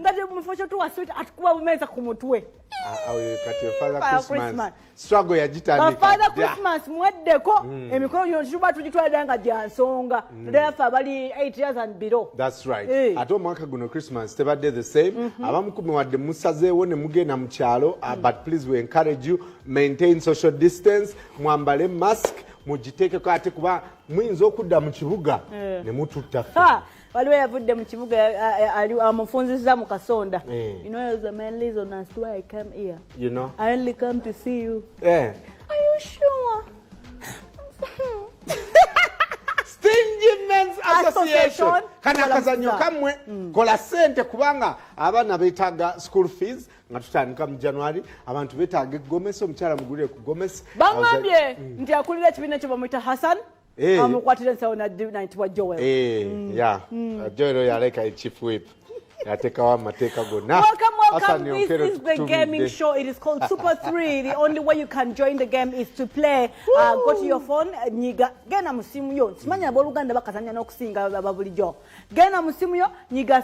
Nga mufo kyotuwa sweet, atukuba bumeeza ku mutwe. Ah, ah, oyo kati Father Father Christmas. Christmas. Struggle yagitandika Father dda. Christmas mweddeko. Emikolo gino tuba tugitwala ddala nga gya nsonga, naddala ffe abali 8 years and below. That's right. Eh. Ate omwaka guno Christmas tebadde the same. Abamu kumwe wadde musazeewo ne mugenda mu kyalo, but please, we encourage you, maintain social distance, mwambale mask, mugiteekeko, ate kuba muyinza okudda mu kibuga ne mututta ffe. Ha, waliwo yavudde mu kibuga, ali amufunzizza mu kasonda. Eh. You know the main reason as to why I came here? You know? I only come to see you. Eh. Are you sure? Stingy Men's Association. Association. Kana akazannyo Kola. Kammwe, kola sente, kubanga abaana beetaaga school fees nga tutandika mu January, abantu beetaaga egomesi, omukyala mugulire ku gomesi. Baŋŋambye nti akulira ekibiina ekyo bamuyita Hassan. Eh. Amukwatira ensawo nayitibwa Joel. Eh, yeah. Joel yaleka chief whip yateekawo amateeka gonna. Welcome, welcome. Hassan This Okello is the gaming tukutumidde. Show. It is called Super 3. The only way you can join the game is to play. Go to your phone, nyiga, genda mu simu yo. Simanya abooluganda bakazanya n'okusinga aba bulijjo. Genda mu simu yo, nyiga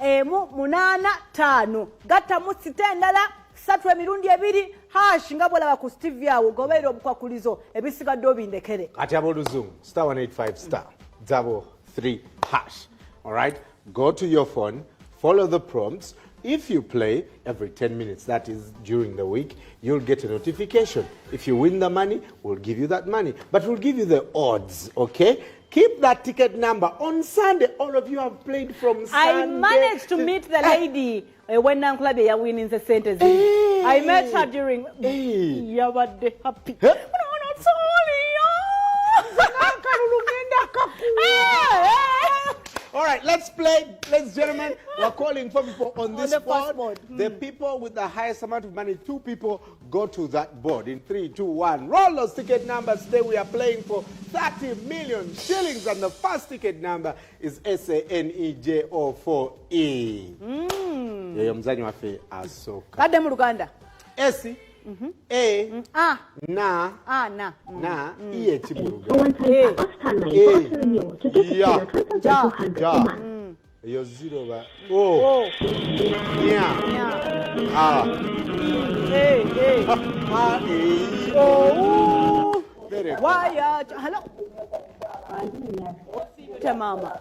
*185. Gattamu star endala ssatu emirundi ebiri, hash, nga bw'olaba ku TV awo, goberera obukwakulizo, ebisigadde obindekere. Kati aboluzungu, *185*33#. All right, go to your phone, follow the prompts. If you play every 10 minutes, that is during the week, you'll get a notification. If you win the money, we'll give you that money, but we'll give you the odds. Okay, keep that ticket number. On Sunday, all of you have played from I Sunday managed to meet the lady when Nankulabye yawininze sente zi. Hey. I met her during Hey. yabadde happy. Huh? Anatolia. Akalulu ngenda kakuwa. All right, let's play. Ladies and gentlemen, we're calling for people on this the first board. Board. The people with the highest amount of money, two people go to that board. In three, two, one. Roll those ticket numbers. Today we are playing for 30 million shillings, and the first ticket number is SANEJO4E. Yeyo muzanyi waffe asooka. Kadde mu Luganda. S A A na A na na E eki mu Luganda? Eh. A ya Ja. ja eyo zero ba O O nya nya A E E A E O U Very good. Waya. Hello. Te mama.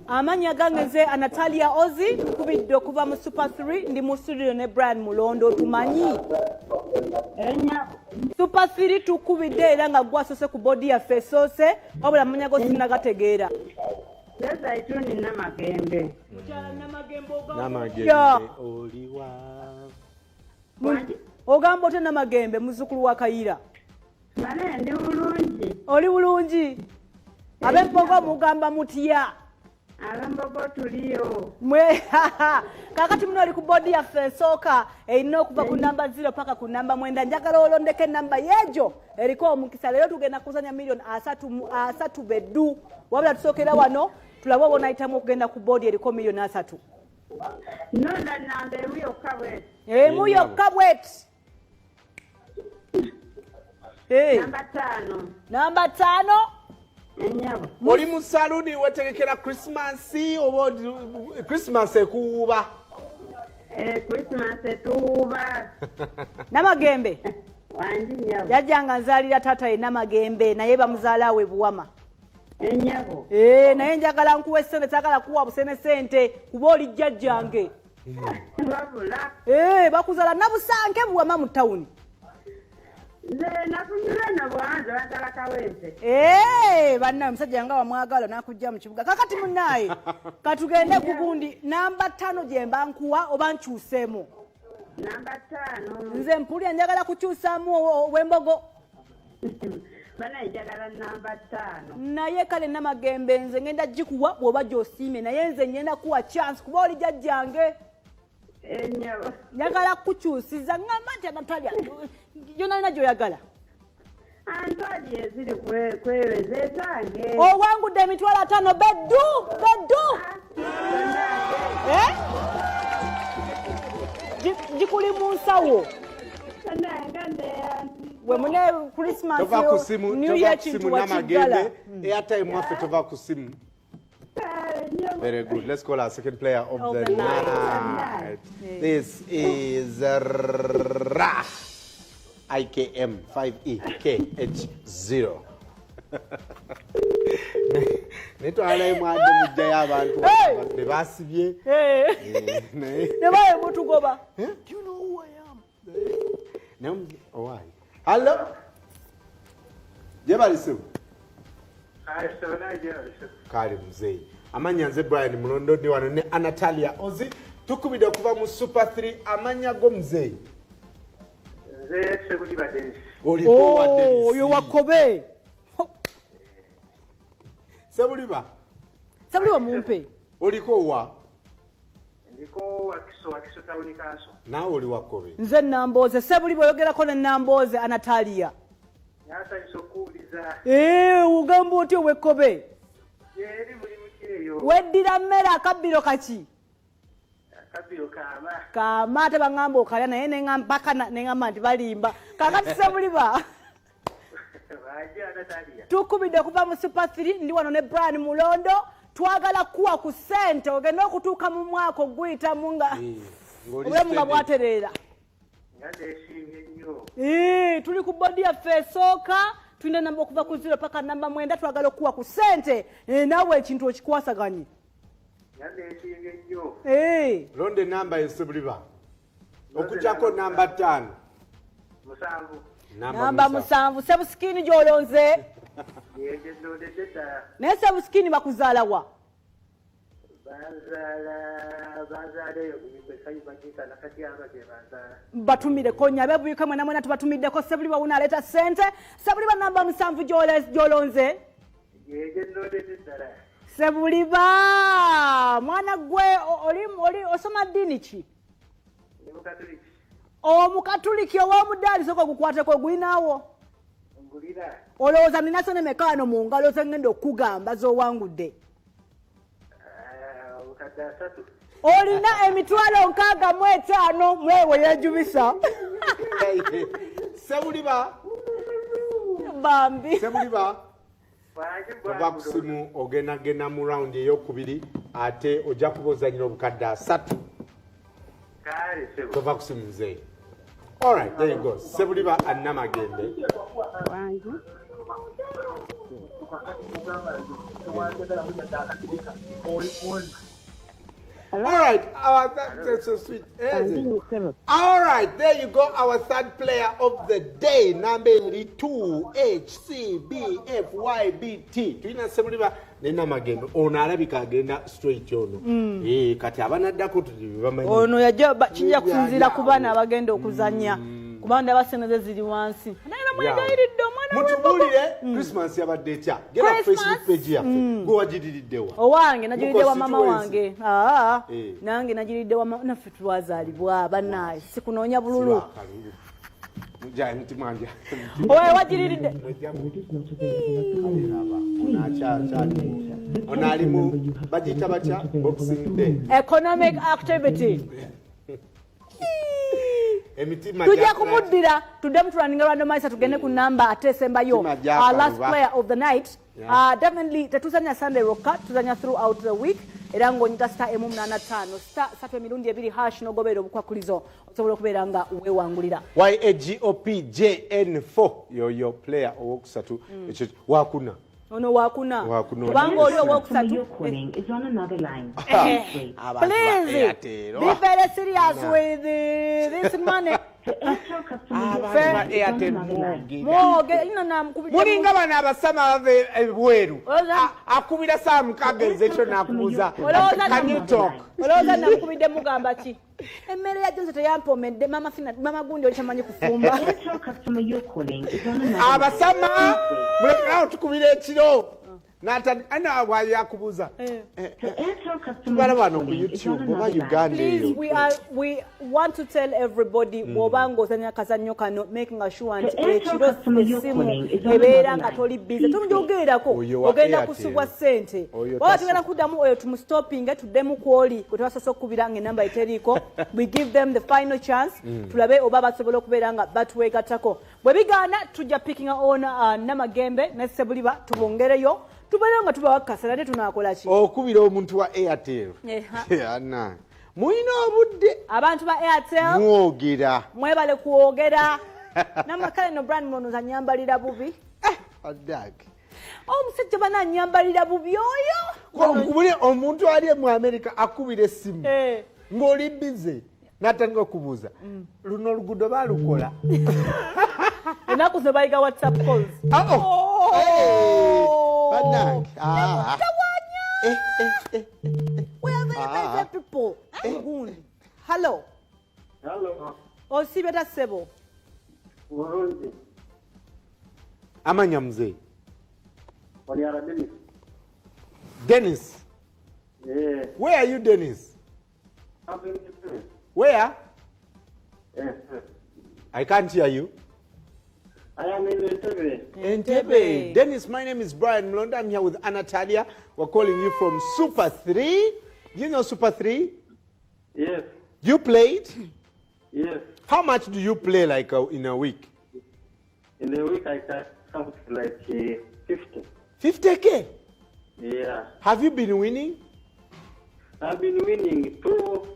Amannya gange nze Anatalia Ozi, tukubidde okuva mu Super 3, ndi mu studio ne Brian Mulondo. Tumanyi Super 3 tukubidde era nga gwasose ku boodi yaffe esoose, wabula amannya go sinnagategeera. Zaituni Namagembe. Namagembe Ya. oliwa? Ogamba otya Namagembe, muzzukulu wa Kayira? Bane ndi bulungi. Oli bulungi? Ab'empogo mugamba mutya? Ab'embogo tuliyo. Mwe kakati muno oli ku boodi yaffe esooka erina okuva ku namba 0 paka ku namba 9. Njagala olondeko enamba yeegyo eriko omukisa. Leero tugenda kuzanya miliyoni 30 beddu, wabula tusookera wano tulabe oba onayitamu okugenda ku boodi eriko miliyoni 30. Nonda namba emu yokka bweti. Emu yokka bweti. Eh, Namba 5. Namba 5. Ennyabo. Oli mu saluni wetegekera Christmas oba Christmas ekuwuuba? Eh, Christmas etuwuuba. Namagembe. Wangi nnyabo. Yajjanga nzaalira taata ye Namagembe, naye bamuzaala awe Buwama. Ennyabo. Eh, naye njagala nkuwa essente, saagala kuwa busene sente kuba oli jjajjange. Wabula. Eh, bakuzaala Nabusanke Buwama mu tawuni. Nze nafumbirwa eno Bwanze, bansala Kawempe. Eh, bannaye, omusajja nga wamwagala n'akujja mu kibuga. Kakati munnaye katugende ku gundi namba 5 gye mba nkuwa oba nkyuseemu? Namba 5. Nze mpulira njagala kukyusaamu ow'embogo. Banaye njagala namba 5. Naye kale Namagembe, nze ngenda gikuwa bw'oba gy'osiimye, naye nze ngenda kuwa chance kuba oli jjajjange. Ennyabo. Njagala kukyusiza, ŋŋamba nti Anatalya yonalina gy'oyagala. Antwali eziri kweweza ezange. Owangudde 50,000 beddu beddu. Eh? Gikuli mu nsawo. Bannange ndeyanzi. We mune Christmas Tova ku simu. New Tova Year ku kintu simu. wakiggala. Namagembe, airtime waffe, tova ku simu. Nnyabo. Very good. Let's call our second player of Of the the night. night. This is Ra IKM 5EKH0. Naye twalayo mwadde mujjayo abantu Hey! be basibye. Eh. Eh, naye Ne baye mutugoba. Do you know who I am? Naye owaayi, hallo, gyebalisibu. Kale muzeeyi, amanya nze Brian Mulondo, ndi wano ne Anatalia Ozi, tukubidde okuva mu Super 3. Amanya go, muzeeyi? Nze Sebuliba Denis. Oliko wa Oh, Denis. oyo wakobe. Sebuliba. Sebuliba mumpe. Oliko wa? Ndiko Wakiso, Wakiso Town Council. Naawe oli wakobe? Nze Nambooze. Sebuliba, oyogerako ne Nambooze Anatalia. Nasanyusa okuwuliza. Eh, ogamba otya owekkobe? Eri muli muki eyo? Weddira mmere, akabbiro kaki? Akabbiro kaama. Kaama, ate baŋŋamba okalya, naye neŋamba neŋŋamba nti balimba. Kakati Sebuliba, Baje Anatalia. Tukubidde okuva mu Super 3, ndi wano ne Brian Mulondo. Twagala kuwa ku ssente ogende okutuuka mu mwaka oguyitamu nga Ng'oli obulamu nga steady. bwatereera. Nga neesiimye nnyo. Eh, tuli ku bodi yaffe esooka, tulina namba okuva ku 0 paka namba 9. Twagala okuwa ku ssente. Eh, naawe ekintu okikwasaganye. Nga neesiimye nnyo. Eh, Londa enamba ye, Sebuliba, okugyako namba 5. 7. Namba 7, Sebusikini gy'olonze? Yegye nnondedde ddala. Naye Sebusikini, bakuzaalawa? Banzaala eyo Buikwe, Kayibagita nakatyaba gye banzaala. Batumireko nnyo abebuyiika mwena mwena, tubatumiddeko. Sebuliba wuno aleeta ssente. Sebuliba, namba 7 gy'olonze? Yegye nnondedde ddala. Sebuliba, mwana gwe, oli osoma ddiini ki? Ndi Mukatuliki. Omukatuliki ow'omudaali, sooka ogukwateko, ogulinawo? Ngulira. Olowooza nina sente mekaano mu ngalo zengenda okugamba z'owangudde? Ah, obukadde 30. Olina 665,000 mwewe yejubisa. Sebuliba. Bambi. Sebuliba. Wangi. Tova ku simu, ogendagenda mu rawundi eyokubiri, ate ojja kuba ozanyira obukadde 30. Kale sebo. Tova ku simu, muzeeyi. Alright, there you go, Sebuliba Annamagembe. Wangi. All right, that's so sweet. Wangi ssebo. All right, there you go. Our third player of the day, number 2 H C B F Y B T. Tulina Sebuliba ne Namagembe. Ono alabika agenda straight ono. Eh, kati abanaddako bamanyi. Ono yajja kijja kusinziira ku baana abagenda okuzannya, kubanga ndaba sente ze ziri wansi, naye namwegayiridde omwana w'embogo. Mutubuulire, Christmas yabadde etya? Genda ku Christmas? Facebook page yaffe. Gwe wagiririddewa? Owange nagiridde wa mama Mu constituency. wange. Aa, Eh. nange nagiridde wa mama. Naffe twazaalibwa bannaaye, sikunoonya bululu. Sibakalulu. Mujja mutima nja. Owe wagiriridde? Ono ali mu bagiyita batya, Boxing Day. Economic activity. Emitima Tujja kumuddira, tuddemu tulaninga randomizer, tugende ku namba ate esembayo. Mitima gyakaluba. Last player of the night. Definitely tetuzanya Sunday rokka, tuzanya throughout the week, era ng'onyita star 185 star 3 emirundi ebiri hash, n'ogoberera obukwakulizo, osobola okubeera nga weewangulira. YAGOPJN4, yoyo player owokusatu, ekyo wakuna. Ono wakuna. Wakuna. Kubanga oli Customer owokusatu. you're calling is on another line. Please wait. Abantu ba Please Airtel. be very serious with this money. The Airtel customer you're Abantu ba calling is on Airtel another line. mwogera. Mwoge ino namukubidde. Mulinga bano abasama bava ebweru. Olowooza Akubira saa 6 ezekyo nakubuuza, Olowooza "Can you talk?" Olowooza namukubidde mugamba ki? Emmere ya Jonse teyampomedde, mama fina, mama gundi, oli tamanyi kufumba. The Airtel customer you're calling is on another line. Abasama Please wait. mulekerawo tukubira ekiro ana bwayakubuuza. The Airtel customer Tubala you're wano ku calling is on YouTube oba another line. Uganda Please, eyo. we want to tell everybody, bw'oba ng'ozannya akazannyo kano, making sure nti The Airtel ekiro customer you're essimu calling is on ebeera another nga line. toli busy. Please Tumjogerako Oyo wa ogenda Airtel. kusubwa ssente. Oyo Oba tugenda kuddamu oyo tumustoppinge, tuddemu kwoli gwe tebasoose okukubira ng'enamba eteriiko. We give them the final chance, tulabe oba basobola okubeera nga batwegattako. Bwe bigaana, tujja picking on Namagembe ne Sebuliba, tubongereyo. Tubeerewo nga tubawa kasala, ate tunaakola ki? Okubira omuntu wa Airtel. Ana mulina obudde. Abantu ba Airtel mwogera. Mwebale kwogera. Namakale no brand mono anyambalira bubi. Adak. Omusajja bana anyambalira bubi oyo. Buli omuntu ali mu America akubira essimu. Ng'oli busy. Natandika okubuuza. Luno oluguudo baalukola. Ennaku zino bayiga WhatsApp calls. Oh. Oh. Bannange. Tawanya. We are very busy people. Gundi. Hello. Hello. Osiibye ta ssebo? Bulungi. Amanya mzee. Wanyara Dennis. Dennis. Yeah. Where are you, Dennis? I'm in Entebbe. Where? Yes. I can't hear you. I am in Entebbe. Entebbe. Dennis, my name is Brian Mlonda. I'm here with Anatalia. We're calling you from Super 3. You know Super 3? Yes. You played? Yes. How much do you play like in a week? In a week I got something like 50. 50K? Yeah. Have you been winning? I've been winning two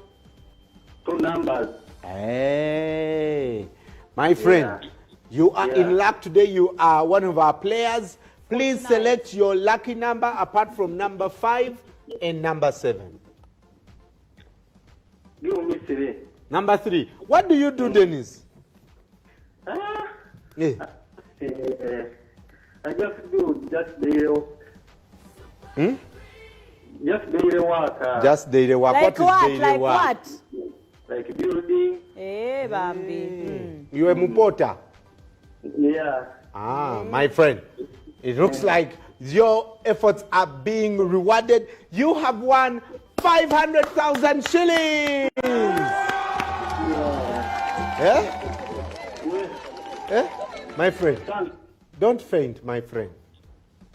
numbers. Hey, my friend, Yeah. you are Yeah. in luck today. You are one of our players. Please select your lucky number apart from number 5 and number 7. Give me 3. Number 3. What do you do, Dennis? Yeah. I just do just daily. Just daily work. Just daily work. Like what what? is daily Like work? what? Like building. Bambi. You a mupota? Yeah. Ah, my friend. It looks like your efforts are being rewarded. You have won 500,000 shillings. Yeah. Eh? Yes. Eh? My friend, Thanks. don't faint, my friend.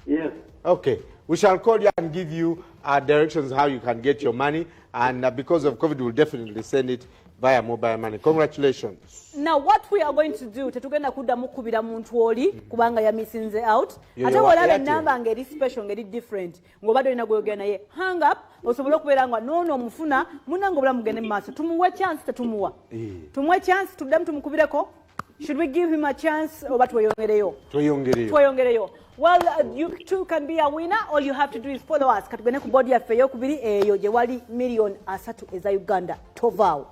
Yes. Okay. We shall call you and give you directions how you can get your money. And because of COVID, we'll definitely send it via mobile money. Congratulations. Now, what we are going to do, tetugenda kuddamu kukubira muntu oli kubanga yamissinze out. Yo, Ate yo, bw'olaba Airtel. ennamba ng'eri special, ng'eri different, ng'obadde olina gw'oyogera naye, hang up, osobole okubeera nga n'ono omufuna, munnange obulamu bugende mu maaso. Tumuwe chance, tetumuwa. Tumuwe chance, tuddemu tumukubireko. Should we give him a chance oba tweyongereyo? Tweyongereyo. Tweyongereyo. Well, you too can be a winner. All you have to do is follow us. Katugende ku board yaffe eyokubiri eyo gye wali 30,000,000 eza Uganda. Tovaawo.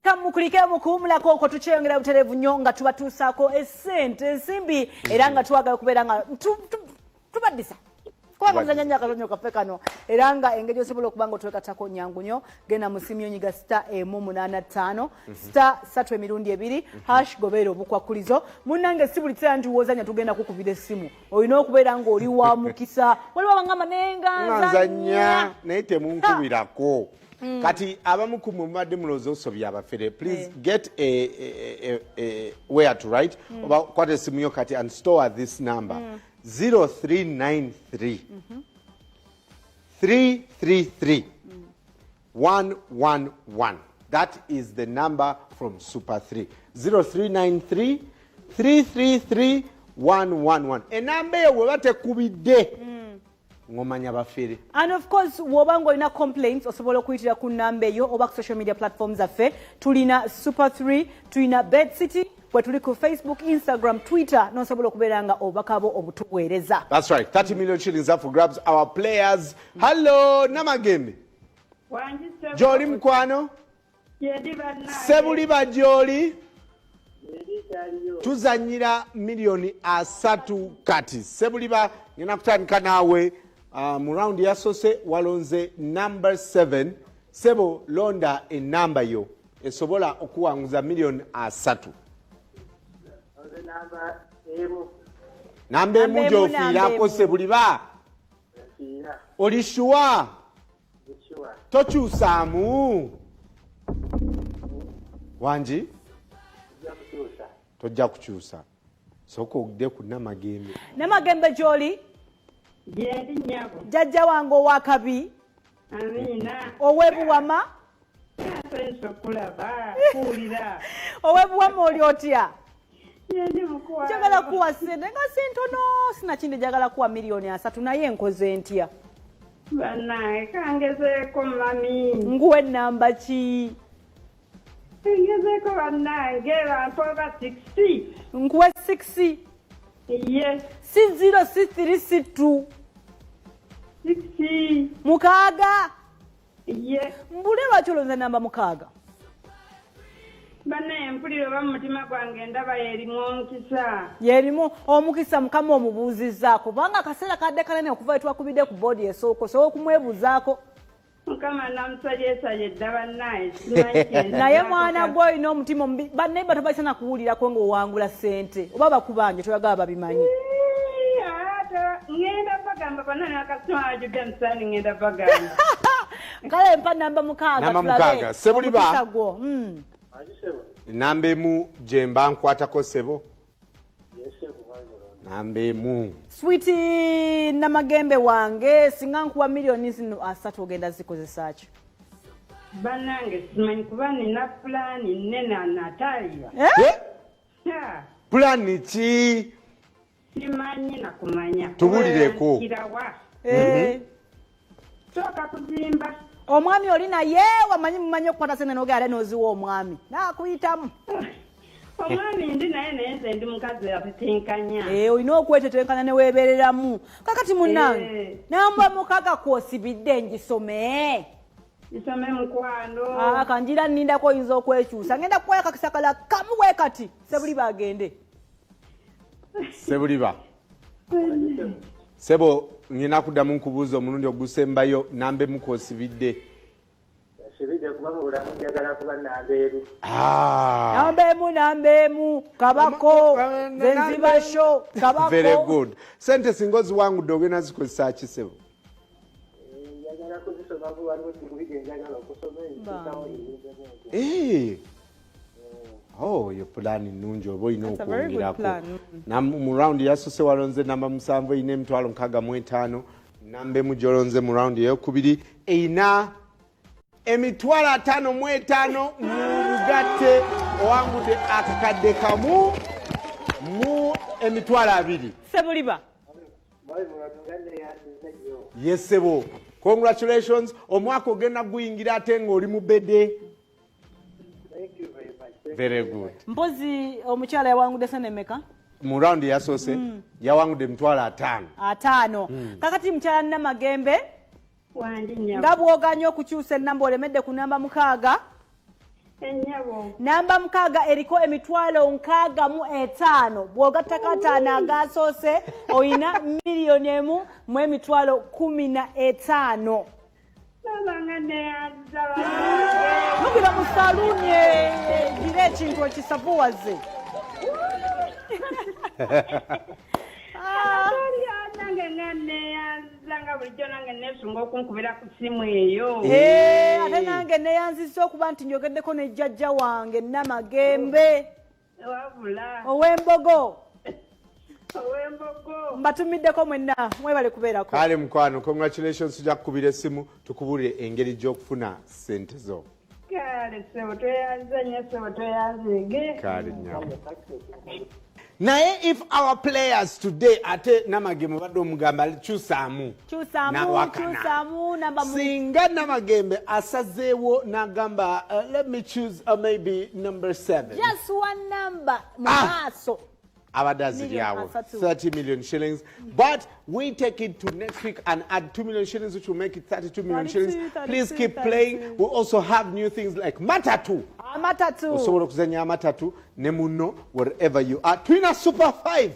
Kamukulike mukuwumulako okwo tukyeyongera butereevu nnyo nga tubatuusaako essente ensimbi era nga twagala okubeera nga tubaddisa. Kubanga muzannya nnyo akazannyo kaffe kano era nga engeri osobola okuba nga otwekatako nyangu nnyo, genda mu simu yonyiga star emu munaana ttaano, star ssatu emirundi ebiri, hash gobeera obukwakkulizo. Munnange si buli kiseera nti w'ozannya tugenda kukubira essimu, olina okubeera ng'oli wa mukisa. Waliwo abangamba naye nga Nga nzannya. nzannya, naye temunkubirako. Kati abamu ku mmwe mubadde mulowooza osobya abafere. Please get a where to write. Oba kwata essimu yo kati and store this number. 0393 333 111. That is the number from Super 3. 0393 333 111. Enamba eyo bwe batekubidde, ng'omanya bafere. And of course, bw'oba ng'olina complaints, osobola okuyitira ku namba eyo oba ku social media platforms zaffe. Tulina Super 3, tulina Bed City, kwe tuli ku Facebook, Instagram, Twitter, n'osobola okubeera nga obubaka bwo obutuweereza. That's right. 30 million shillings up for grabs. Our players. Hello, Namagembe. Wangi ssebo. Gy'oli mukwano? Gyendi bannange. Sebuliba gy'oli? Tuzannyira 30,000,000 kati. Sebuliba, ngenda kutandika naawe. Mu round yasoose walonze number 7. Sebo, londa enamba yo esobola okuwanguza 30,000,000. Nze namba emu. Namba emu Namba emu, gy'ofiirako, namba emu. Sebuliba. Nfiira. Oli sure? Ndi sure. Tokyusaamu? Wangi? Nja kukyusa. Tojja kukyusa. Sooka ogde ku Namagembe. Namagembe gy'oli? Gyendi nnyabo. Jjajja wange owakabi. Amiina. Owebuwama. Nsanyusa okulaba, kuwulira. Owebuwama oli otya? Gyendi mukwano. Njagala kuwa ssente nga si ntono, sinakindi njagala kuwa 30 million naye nkoze ntya? Bannange kangezeeko mami. Nkuwa ennamba ki? Ngezeeko bannange bampa oba 6. Nkuwe 6? Ye. Si 0, si 3, si 2? 6. 6? Ye. Mbule lwaki olonze namba 6? Bannaye mpulira oba mu mutima gwange ndaba yerimu omukisa. Yerimu omukisa. Mukama omubuuzizza kubanga akaseera kadde kanene okuva wetwakubidde ku boodi esooka, osobola okumwebuuzaako. Mukama namusalyesalye dda bannaye, simanyi kye Naye mwana gwe olina omutima omubi, banneiba tobalisa kuwulirako ng'owangula ssente oba bakubanja toyagala babimanyi. Ŋŋenda bagamba bannange akasitoma bajjudde musaani, ŋŋenda bagamba. Kale mpa namba 6. Namba Tulabe 6. Sebuliba. omukisa gwo. Wangi ssebo. Namba 1 gye mba nkwatako ssebo. Ye ssebo, wange. Namba 1. Sweetie Namagembe wange, singa nkuwa 30 million ogenda zikozesa ki? Bannange simanyi kuba nina pulaani nnene Natalia. Eh? Eh? Pulaani ki? Simanyi nakumanya. Tubulireko. Kirawa. Eh. Sooka kuzimba. Omwami oli naye wamanyi mumanyi okukwata sente nogenda n'oziwa omwami naakuyitamu. Omwami ndi naye, naye nze ndi mukazi atetenkanya. Eh, olina okwetetenkanya neweebereramu. Kakati munnange, namba 6 kwosibidde, ngisome? Isome mukwano. Ah, kanjira nnindako, oyinza okwekyusa. Ngenda kukwaya akakisa kala kamu bwe kati, sebuli bagende. Sebuliba sebo, ngina kuddamu nkubuuza omulundi ogusembayo, namba 1 kwosibidde. Sibidde kuba mu bulamu njagala kuba namba 1. Ah. Namba 1, namba 1, kabako nze nziba sho kabako. Very good. Sente singa oziwangudde ogenda zikozesa ki sebo? Njagala kuzisomako, waliwo kigubi gye njagala okusoma ekikawo ebintu bwentyo. Eh. Oh, yo pulaani nnungi oba olina That's a very good okwongerako. plan. Mu round yasose walonze namba 7 erina 65,000. Namba 1 gyolonze mu round eyokubiri erina 55,000. Mu bugatte owangudde 120,000. Sebuliba. Mwami Mulwano, nga neyanziza nnyo. Yes sebo, congratulations. Omwaka ogenda guyingira ate ng'oli mu bede. Thank you very much. Thank Very you. good. Mpozi omukyala yawangudde sente mmeka? Mu round yasoose yawangudde 50,000. 50. Kakati mukyala Namagembe, Wangi nnyabo. nga bw'oganye okukyusa ennamba, olemedde ku namba 6. Ennyabo. Namba 6 eriko 65,000. Bw'ogattako 5 agasoose oyina 1,015 000. Baba nga neyanziza bannange. Nugira mu saluuni gira ekintu ekisavuwaze. Ah. Nange nga neyanziza nga bulijjo, nange nesunga okunkubira ku ssimu eyo. Eh, ate nange neyanzizza okuba nti njogeddeko ne jjajja wange Namagembe Wabula ow'embogo. Ow'embogo. Mbatumiddeko mwenna, mwebale kubeerako. Kale mukwano, congratulations. Tujja kukubira essimu tukubuulire engeri gy'okufuna sente zo. Kale ssebo, tweyanziza nnyo ssebo, tweyanzige. Kale nnyabo. Naye if our players today, ate Namagembe obadde omugamba kyusaamu, Kyusaamu. Nawakana. Kyusaamu namba mu Singa Namagembe asazeewo n'agamba, let me choose maybe number 7. Just one number mu Ah. maaso. Abadde aziryawo. 30 million. 30 million shillings, but we take it to next week and add 2 million shillings, which will make it 32 million 32, shillings. 32, Please keep 32. playing. We also have new things like matatu. Amatatu. Osobola okuzanya amatatu ne munno wherever you are. Tulina Super 5.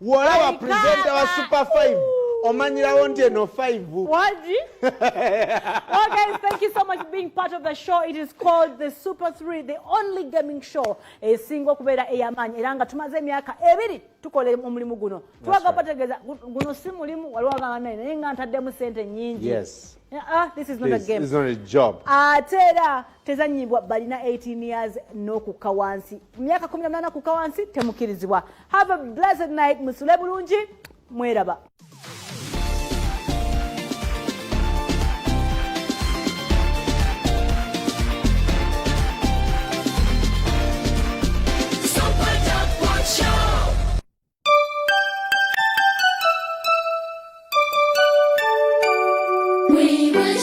Wolaba Aikaba. presenter wa Super 5, omanyirawo nti eno 5. Waji? Well, guys, thank you so much for being part of the show. It is called the Super 3, the only gaming show esinga okubeera ey'amaanyi, era nga tumaze emyaka 2 tukola omulimu guno. Tubaga bategeeza guno si mulimu. Waliwo agamba naye naye nga ntaddemu sente nnyingi. Ah, this is not a Please, game. it's not a job. Ate era tezanyibwa balina 18 years n'okukka wansi, myaka 18 kukka wansi temukkirizibwa. Have a blessed night, musule bulungi, mweraba.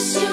Miss you.